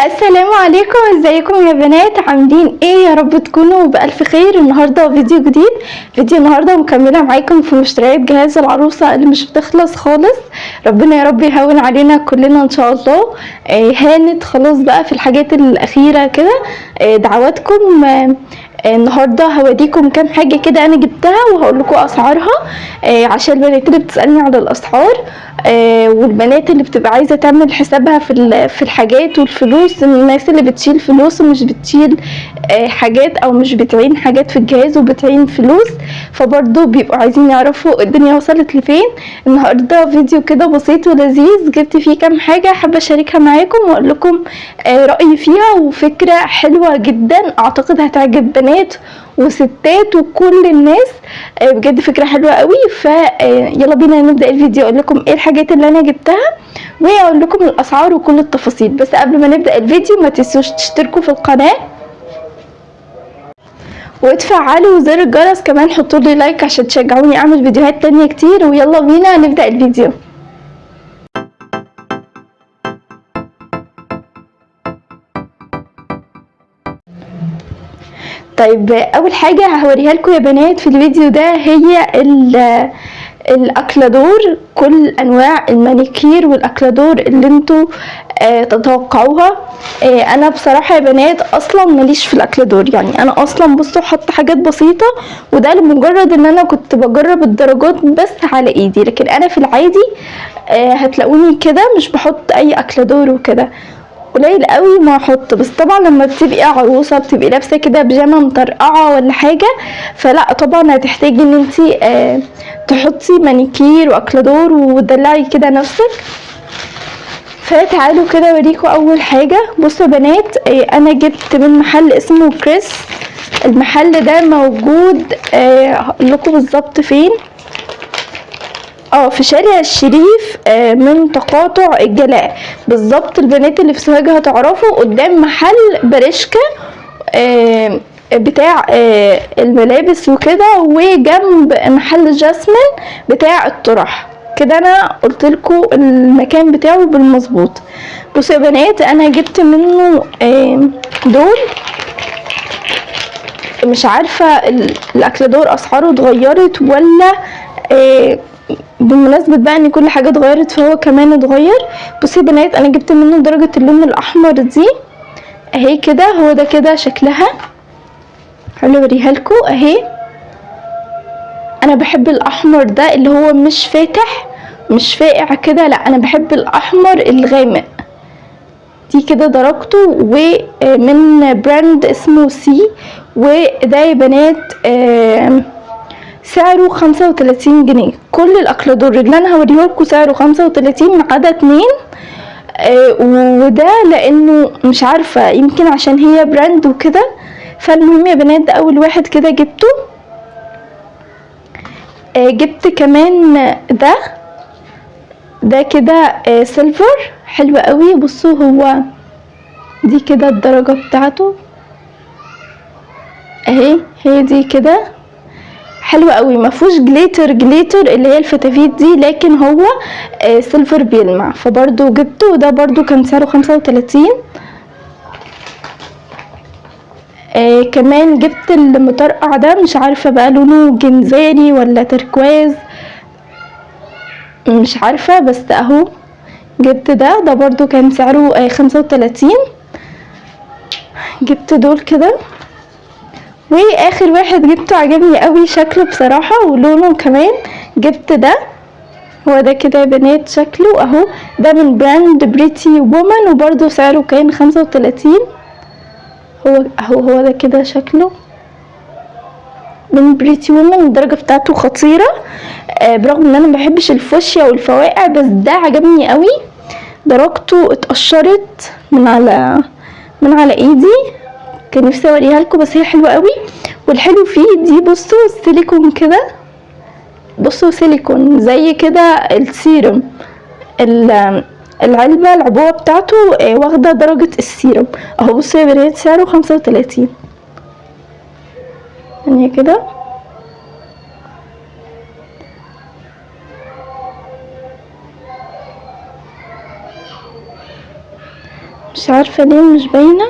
السلام عليكم، ازيكم يا بنات؟ عاملين ايه؟ يا رب تكونوا بالف خير. النهارده فيديو جديد، فيديو النهارده مكملة معاكم في مشتريات جهاز العروسة اللي مش بتخلص خالص. ربنا يا رب يهون علينا كلنا ان شاء الله. هانت خلاص بقى في الحاجات الاخيرة كده. دعواتكم. النهارده هوريكم كام حاجة كده انا جبتها وهقول لكم اسعارها، عشان البنات اللي بتسالني على الاسعار، والبنات اللي بتبقى عايزه تعمل حسابها في الحاجات والفلوس. الناس اللي بتشيل فلوس ومش بتشيل حاجات، او مش بتعين حاجات في الجهاز وبتعين فلوس، فبرضو بيبقوا عايزين يعرفوا الدنيا وصلت لفين. النهارده فيديو كده بسيط ولذيذ، جبت فيه كام حاجة حابة اشاركها معاكم واقول لكم رايي فيها، وفكره حلوة جدا اعتقد هتعجب بنات وستات وكل الناس. بجد فكرة حلوة قوي. فيلا بينا نبدا الفيديو، اقول لكم ايه الحاجات اللي انا جبتها واقول لكم الاسعار وكل التفاصيل. بس قبل ما نبدا الفيديو ما تنسوش تشتركوا في القناة وتفعلوا زر الجرس، كمان حطوا لي like عشان تشجعوني اعمل فيديوهات تانية كتير. ويلا بينا نبدا الفيديو. طيب اول حاجة هوريها لكم يا بنات في الفيديو ده هي الاكلادور، كل انواع المانيكير والاكلادور اللي انتوا تتوقعوها. انا بصراحة يا بنات اصلا ماليش في الاكلادور، يعني انا اصلا بصوا حط حاجات بسيطة، وده لمجرد ان انا كنت بجرب الدرجات بس على ايدي، لكن انا في العادي هتلاقوني كده مش بحط اي اكلادور وكده، قليل قوي ما احط. بس طبعا لما بتبقي عروسه بتبقي لابسه كده بيجامه مطرقعه ولا حاجة، فلا طبعا هتحتاجي ان انتي تحطي مانيكير واكلادور وتدلعي كده نفسك. فتعالوا كده اوريكم اول حاجة. بصوا يا بنات، انا جبت من محل اسمه كريس. المحل ده موجود، هقول لكم بالظبط فين، في شارع الشريف، من تقاطع الجلاء بالظبط. البنات اللي في سوهاج هتعرفوا، قدام محل بريشكا بتاع الملابس وكده، وجنب محل جاسمين بتاع الطرح كده. انا قلت لكم المكان بتاعه بالمظبوط. بصوا يا بنات، انا جبت منه دول، مش عارفه الاكلادور اسعاره اتغيرت ولا، بمناسبة بقى ان كل حاجة اتغيرت فهو كمان اتغير. بصي يا بنات، انا جبت منه درجة اللون الاحمر دي اهي كده، هو ده كده شكلها، حلو اوريها لكم اهي. انا بحب الاحمر ده اللي هو مش فاتح مش فاقع كده، لا انا بحب الاحمر الغامق. دي كده درجته، ومن brand اسمه سي. وده يا بنات سعره 35 جنيه. كل الاكلادور اللي انا هوريهولكوا سعره 35 ما عدا 2، وده لانه مش عارفه، يمكن عشان هي brand وكده. فالمهم يا بنات، ده اول واحد كده جبته. جبت كمان ده كده، silver، حلو قوي. بصوا هو دي كده الدرجة بتاعته اهي، هي دي كده حلو قوي، ما فيهوش glitter اللي هي الفتافيت دي، لكن هو silver بيلمع، فبرضو جبته. وده برضو كان سعره 35. كمان جبت المطرقع ده، مش عارفه بقى لونه جنزاني ولا تركواز، مش عارفه، بس اهو جبت ده برضو كان سعره 35. جبت دول كده. واخر واحد جبته عجبني قوي شكله بصراحة ولونه كمان، جبت ده، هو ده كده يا بنات شكله اهو. ده من brand Pretty Woman، وبرده سعره كان 35. هو اهو، هو ده كده شكله من Pretty Woman. الدرجة بتاعته خطيرة، برغم ان انا ما بحبش الفوشيا والفواقع، بس ده عجبني قوي. درجته اتقشرت من على ايدي، كان نفسي اوريها لكم، بس هي حلوة قوي. والحلو فيه دي بصوا السيليكون كده، بصوا سيليكون زي كده السيرم، العلبة العبوه بتاعته، واخده درجه السيرم اهو. بصوا يا بنات سعره 35 يعني كده. مش عارفة ليه مش باينة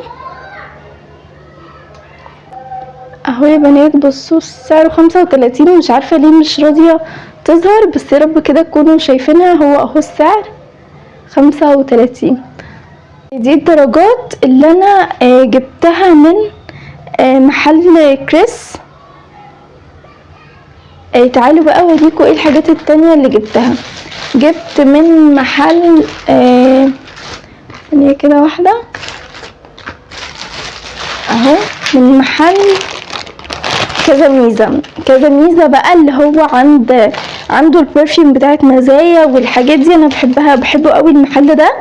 اهو يا بنات. بصوا سعره 35، مش عارفة ليه مش راضية تظهر، بس يا رب كده تكونوا شايفينها. هو اهو السعر 35. دي الدرجات اللي انا جبتها من محل كريس. تعالوا بقى اوريكم ايه الحاجات التانية اللي جبتها. جبت من محل ثانية كده واحدة اهو، من محل كذا ميزة. كذا ميزة بقى اللي هو عنده ال perfume بتاعت مزايا والحاجات دي، انا بحبها، بحبه قوي المحل ده.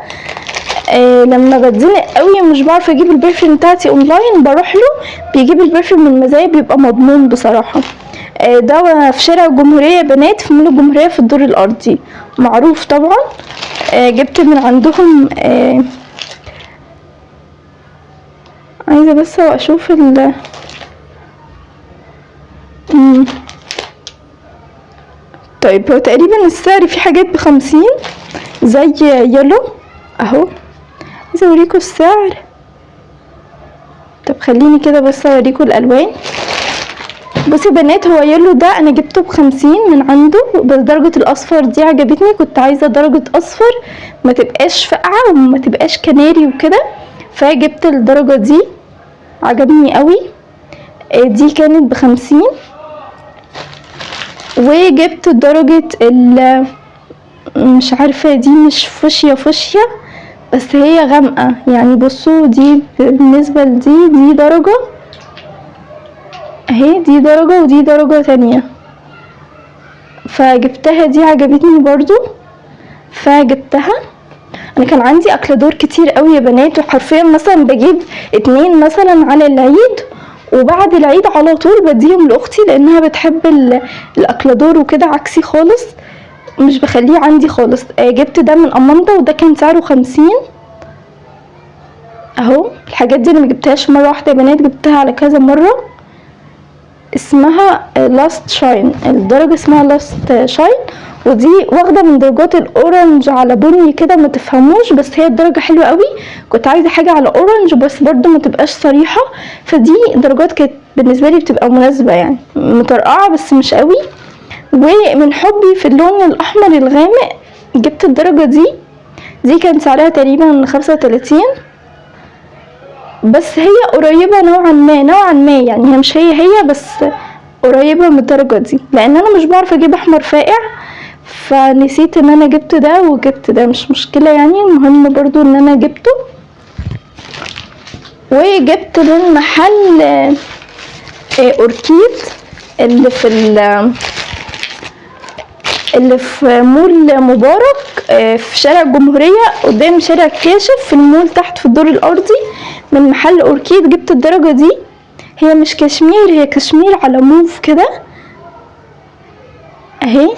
لما بتزنق قوي مش بعرف اجيب ال perfume بتاعتي اونلاين، بروح له بيجيب ال perfume من مزايا، بيبقى مضمون بصراحة. ده في شارع الجمهورية يا بنات، في مول الجمهورية في الدور الارضي، معروف طبعا. جبت من عندهم. عايزة بس اشوف ال طيب هو تقريبا السعر في حاجات ب50 زي yellow اهو. عايزة اوريكم السعر. طب خليني كده بس اوريكم الالوان. بصي يا بنات، هو yellow ده انا جبته ب50 من عنده، بس درجة الاصفر دي عجبتني، كنت عايزة درجة اصفر ما تبقاش فاقعة وما تبقاش كناري وكده، فجبت الدرجة دي عجبني قوي. دي كانت ب50. وجبت درجة ال مش عارفة دي مش فوشيا فوشيا بس هي غامقة يعني. بصوا دي بالنسبة لدي، دي درجة اهي، دي درجة ودي درجة تانية، فجبتها دي عجبتني برضو فجبتها. انا كان عندي اكلادور كتير قوي يا بنات، وحرفيا مثلا بجيب 2 مثلا على العيد، وبعد العيد على طول بديهم لاختي لانها بتحب الاكلادور وكده، عكسي خالص مش بخليه عندي خالص. جبت ده من اماندا وده كان سعره 50 اهو. الحاجات دي انا ما جبتهاش مرة واحدة يا بنات، جبتها على كذا مرة. اسمها Last Shine، الدرجة اسمها Last Shine، ودي واخده من درجات ال orange على بني كده ما تفهموش، بس هي الدرجة حلوة قوي. كنت عايزه حاجة على orange بس برضو ما تبقاش صريحه، فدي درجات كانت بالنسبة لي بتبقى مناسبة يعني، مطرقعه بس مش قوي. ومن حبي في اللون الاحمر الغامق جبت الدرجة دي، دي كان سعرها تقريبا 35، بس هي قريبه نوعا ما، نوعا ما يعني، هي مش هي هي بس قريبه من الدرجة دي، لان انا مش بعرف اجيب احمر فاقع، فنسيت ان انا جبت ده وجبت ده، مش مشكلة يعني، المهم برضو ان انا جبته. وجبت من محل اوركيد اللي في مول مبارك، في شارع الجمهورية قدام شارع الكاشف في المول تحت في الدور الارضي، من محل اوركيد جبت الدرجة دي. هي مش كشمير، هي كشمير على موف كده اهي.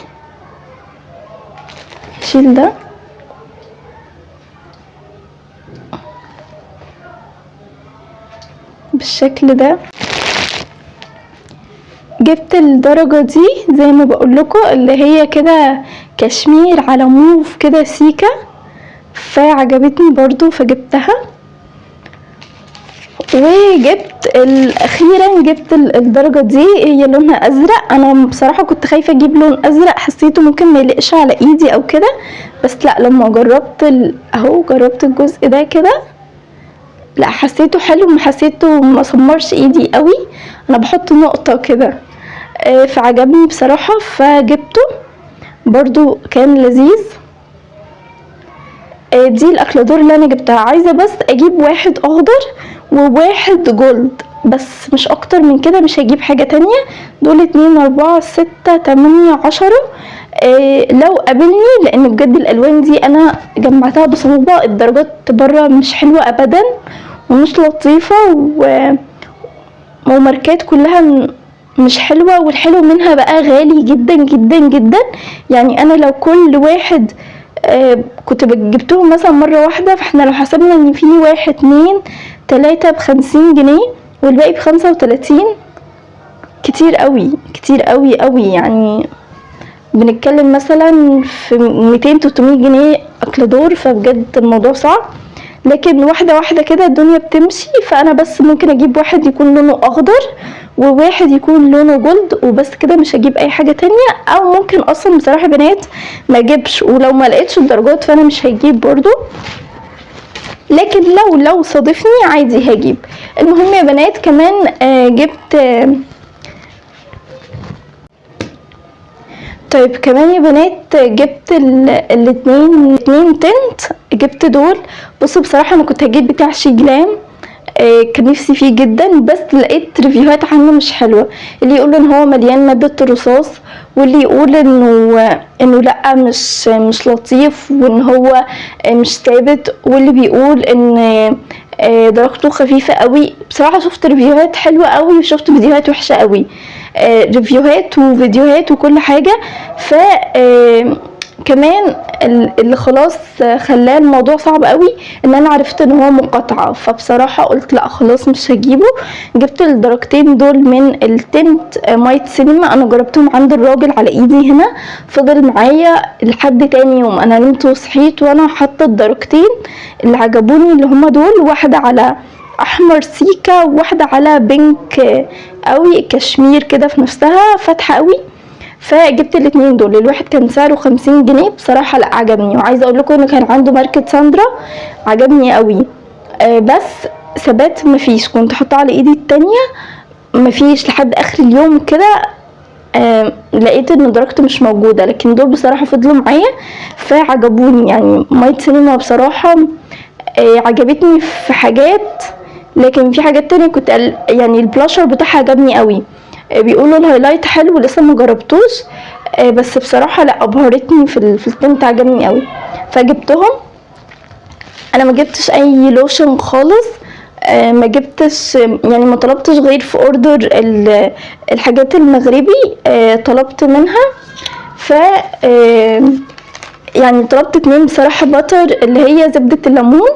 شيل ده بالشكل ده. جبت الدرجة دي زي ما بقول لكم اللي هي كده كشمير على موف كده سيكا، فعجبتني برضو فجبتها. وجبت اخيرا جبت الدرجة دي، هي لونها ازرق. انا بصراحة كنت خايفة اجيب لون ازرق، حسيته ممكن ما يليقش على ايدي او كده، بس لا لما جربت اهو جربت الجزء ده كده، لا حسيته حلو، ما حسيته ما سمرش ايدي قوي، انا بحط نقطة كده، فعجبني بصراحة فجبته برضو، كان لذيذ. دي الاكلادور اللي انا جبتها. عايزة بس اجيب واحد اخضر وواحد جولد بس، مش اكتر من كده، مش هجيب حاجة تانية. دول 2 4 6 8 10. لو قابلني، لان بجد الالوان دي انا جمعتها بصعوبة، الدرجات بره مش حلوة ابدا ومش لطيفة، وماركات كلها مش حلوة، والحلو منها بقى غالي جدا جدا جدا. يعني انا لو كل واحد كنت جبتهم مثلا مرة واحدة، فاحنا لو حسبنا ان في 1 2 3 ب50 جنيه والباقي ب35، كتير قوي، كتير قوي قوي. يعني بنتكلم مثلا في 200 300 جنيه اكلادور، فبجد الموضوع صعب. لكن واحدة واحدة كده الدنيا بتمشي. فانا بس ممكن اجيب واحد يكون لونه اخضر وواحد يكون لونه gold وبس كده، مش هجيب اي حاجة تانية. او ممكن اصلا بصراحة بنات ما اجيبش، ولو ما لقيتش الدرجات فانا مش هجيب برضو، لكن لو صادفني عادي هجيب. المهم يا بنات كمان جبت طيب كمان يا بنات جبت الاتنين tint، جبت دول. بصوا بصراحة انا كنت هجيب بتاع شيجلام، كان نفسي فيه جدا، بس لقيت review هات عنه مش حلوة، اللي يقول ان هو مليان مادة الرصاص، واللي يقول انه لا مش لطيف، وان هو مش ثابت، واللي بيقول ان درجته خفيفة قوي. بصراحة شفت review هات حلوة قوي وشفت فيديوهات وحشة قوي، review هات وفيديوهات وكل حاجة. ف كمان اللي خلاص خلاه الموضوع صعب قوي ان انا عرفت ان هو مقاطعة، فبصراحة قلت لا خلاص مش هجيبه. جبت الدرجتين دول من ال tint مايت سينما، انا جربتهم عند الراجل على ايدي هنا، فضل معايا لحد تاني يوم. انا نمت وصحيت وانا حاطه الدرجتين اللي عجبوني اللي هما دول، واحدة على احمر سيكا وواحدة على pink قوي كشمير كده في نفسها فاتحة قوي. فجبت الاتنين دول، الواحد كان سعره 50 جنيه. بصراحة لا عجبني، وعايزة اقول لكم انه كان عنده ماركة ساندرا عجبني قوي، بس ثبات مفيش، كنت حاطاه على ايدي التانية مفيش لحد اخر اليوم كده، لقيت ان درجته مش موجودة. لكن دول بصراحة فضلوا معايا فعجبوني، يعني مايت سينما بصراحة عجبتني في حاجات، لكن في حاجات تانية كنت يعني البلاشر بتاعها عجبني قوي، بيقولوا ال highlight حلو لسه ما جربتوش، بس بصراحة لا ابهرتني في ال tint، عجبني قوي فجبتهم. انا ما جبتش اي لوشن خالص، ما جبتش يعني ما طلبتش غير في order الحاجات المغربي، طلبت منها. ف يعني طلبت 2 بصراحة butter اللي هي زبدة الليمون،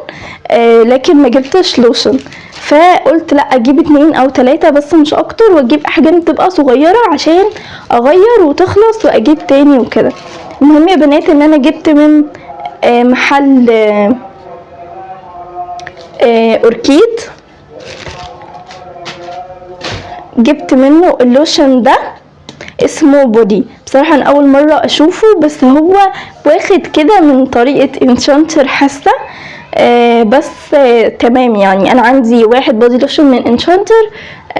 لكن ما جبتش لوشن، فقلت لا اجيب 2 او 3 بس مش اكتر، واجيب احجام تبقى صغيرة عشان اغير وتخلص واجيب تاني وكده. المهم يا بنات ان انا جبت من محل اوركيد، جبت منه اللوشن ده اسمه body. بصراحة انا اول مرة اشوفه، بس هو واخد كده من طريقة انشانتر حاسة، بس تمام. يعني انا عندي واحد body lotion من انشانتر،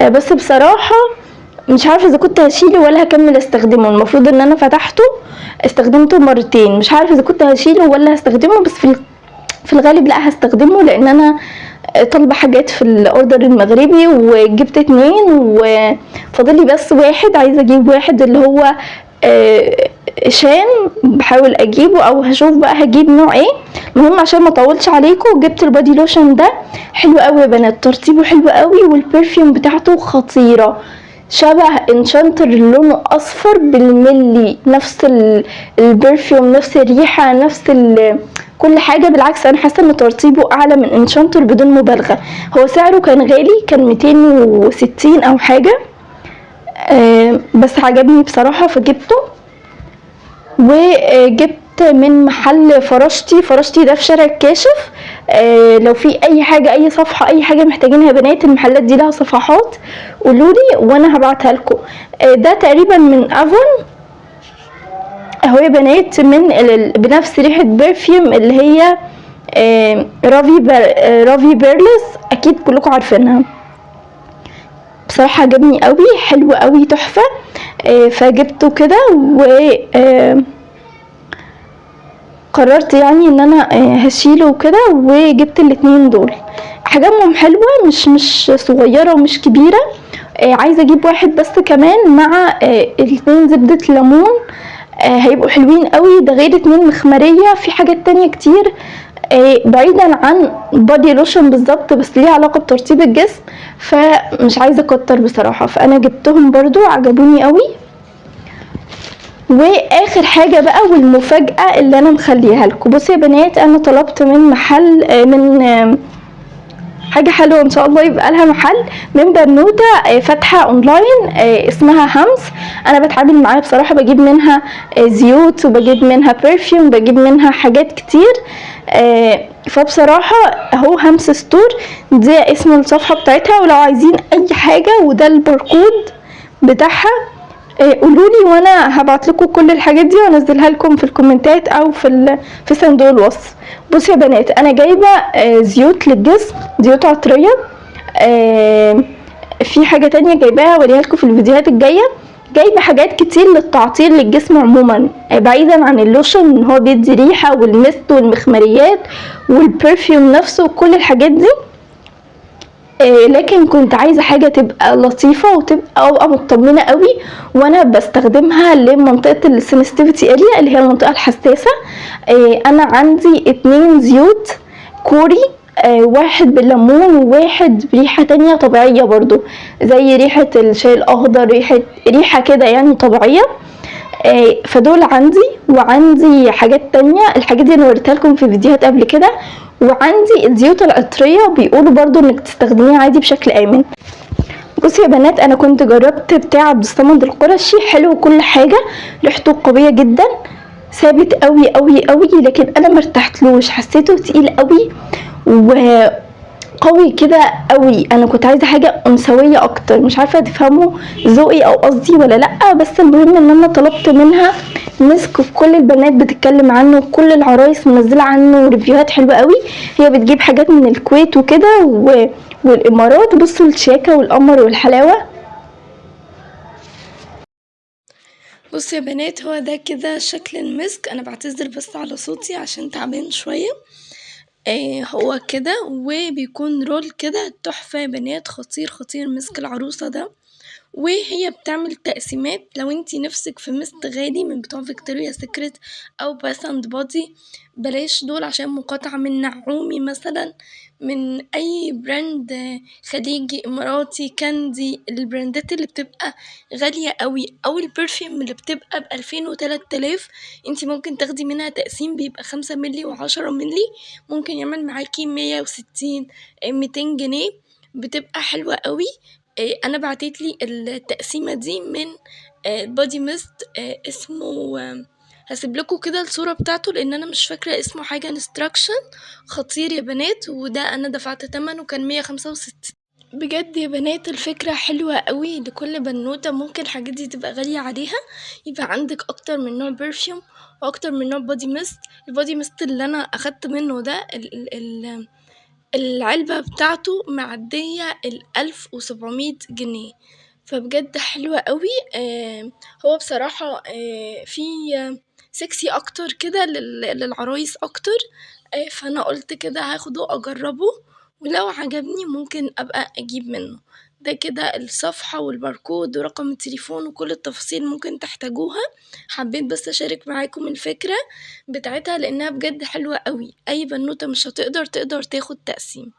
بس بصراحة مش عارفة اذا كنت هشيله ولا هكمل استخدمه. المفروض ان انا فتحته استخدمته مرتين، مش عارفة اذا كنت هشيله ولا هستخدمه، بس في الغالب لا هستخدمه، لان انا طالبة حاجات في ال order المغربي وجبت 2 وفاضل لي بس واحد، عايزة اجيب واحد اللي هو شام، بحاول اجيبه او هشوف بقى هجيب نوع ايه. المهم عشان ما اطولش عليكم، جبت ال body lotion ده حلو قوي يا بنات، ترطيبه حلو قوي، وال perfume بتاعته خطيرة، شبه انشانتر لونه اصفر بالملي، نفس ال perfume، نفس الريحة، نفس كل حاجة. بالعكس انا حاسه ان ترطيبه اعلى من انشانتر بدون مبالغه. هو سعره كان غالي، كان 260 او حاجة، بس عجبني بصراحة فجبته. وجبت من محل فراشتي، فراشتي ده في شارع الكاشف، لو في اي حاجة، اي صفحة، اي حاجة محتاجينها يا بنات، المحلات دي لها صفحات، قولولي وانا هبعتها لكم. ده تقريبا من افون اهو يا بنات، من بنفس ريحه perfume اللي هي رافي بيرلس، اكيد كلكم عارفينها. بصراحة عجبني قوي، حلو قوي، تحفة. فجبته كده و قررت يعني ان انا هشيله كده، وجبت الاتنين دول. حجمهم حلوة، مش صغيرة ومش كبيرة. عايزه اجيب واحد بس كمان مع الاتنين زبدة ليمون، هيبقوا حلوين قوي. ده غير 2 مخمريه، في حاجات تانية كتير، بعيدا عن body lotion بالظبط، بس ليه علاقة بترطيب الجسم، فمش عايزه اكتر بصراحة، فانا جبتهم برضو عجبوني قوي. واخر حاجة بقى والمفاجاه اللي انا مخليها لكم، بصوا يا بنات، انا طلبت من محل، من حاجة حلوة ان شاء الله يبقى لها محل. من بنوته فاتحة اونلاين اسمها همس، انا بتعامل معاها بصراحة، بجيب منها زيوت وبجيب منها perfume، بجيب منها حاجات كتير. فبصراحة اهو همس store دي اسم الصفحة بتاعتها، ولو عايزين اي حاجة وده الباركود بتاعها قولولي وانا هبعت لكم كل الحاجات دي وانزلها لكم في الكومنتات او في صندوق الوصف. بصوا يا بنات، انا جايبه زيوت للجسم، زيوت عطريه، في حاجة تانية جايباها اوريها لكم في الفيديوهات الجاية. جايبه حاجات كتير للتعطير للجسم عموما، بعيدا عن اللوشن ان هو بيدي ريحه، وال mist والمخمريات وال perfume نفسه وكل الحاجات دي، لكن كنت عايزه حاجة تبقى لطيفة وتبقى ابقى مطمنه قوي وانا بستخدمها لمنطقه ال sensitivity area اللي هي المنطقة الحساسة. انا عندي 2 زيوت كوري، واحد بالليمون وواحد بريحه تانية طبيعية برضو زي ريحه الشاي الاخضر، ريحه كده يعني طبيعية. فدول عندي، وعندي حاجات تانية، الحاجات دي انا وريتها لكم في فيديوهات قبل كده. وعندي الزيوت العطرية بيقولوا برضو انك تستخدميها عادي بشكل امن. بصوا يا بنات، انا كنت جربت بتاع عبد الصمد القرشي، حلو كل حاجة، ريحته قوية جدا، ثابت قوي قوي قوي، لكن انا مرتاحتلوش، حسيته تقيل قوي وقوي كده قوي. انا كنت عايزه حاجة انثويه اكتر، مش عارفه تفهموا ذوقي او قصدي ولا لا، بس المهم ان انا طلبت منها مسك، وكل البنات بتتكلم عنه وكل العرايس منزله عنه review هات حلوة قوي. هي بتجيب حاجات من الكويت وكده والامارات. بصوا الشياكه والقمر والحلاوه. بصوا يا بنات، هو ده كده شكل المسك. انا بعتذر بس على صوتي عشان تعبان شوية. هو كده، وبيكون roll كده تحفة يا بنات، خطير خطير مسك العروسة ده. وهي بتعمل تقسيمات، لو انتي نفسك في mist غالي من بتوع Victoria's Secret او Bath and Body، بلاش دول عشان مقاطعة، من نعومي مثلا، من اي brand خليجي اماراتي كاندي، ال brand ات اللي بتبقى غالية قوي او ال perfume اللي بتبقى ب2000 و3000، انتي ممكن تاخدي منها تقسيم بيبقى 5 ملي و10 ملي، ممكن يعمل معاكي 160 200 جنيه، بتبقى حلوة قوي. انا بعتت لي التقسيمه دي من body mist، اسمه، هسيب لكم كده الصورة بتاعته لان انا مش فاكره اسمه، حاجة instruction، خطير يا بنات. وده انا دفعت تمنه كان 165. بجد يا بنات الفكرة حلوة قوي لكل بنوته، ممكن الحاجات دي تبقى غالية عليها، يبقى عندك اكتر من نوع perfume واكتر من نوع body mist. ال body mist اللي انا اخدت منه ده ال العلبة بتاعته معدية 1700 جنيه، فبجد حلوة قوي. هو بصراحة في سكسي اكتر كده للعرايس اكتر، فانا قلت كده هاخده اجربه، ولو عجبني ممكن ابقى اجيب منه. ده كده الصفحة والباركود ورقم التليفون وكل التفاصيل ممكن تحتاجوها. حبيت بس اشارك معاكم الفكرة بتاعتها لانها بجد حلوة قوي، اي بنوتة مش هتقدر تقدر تاخد تقسيم.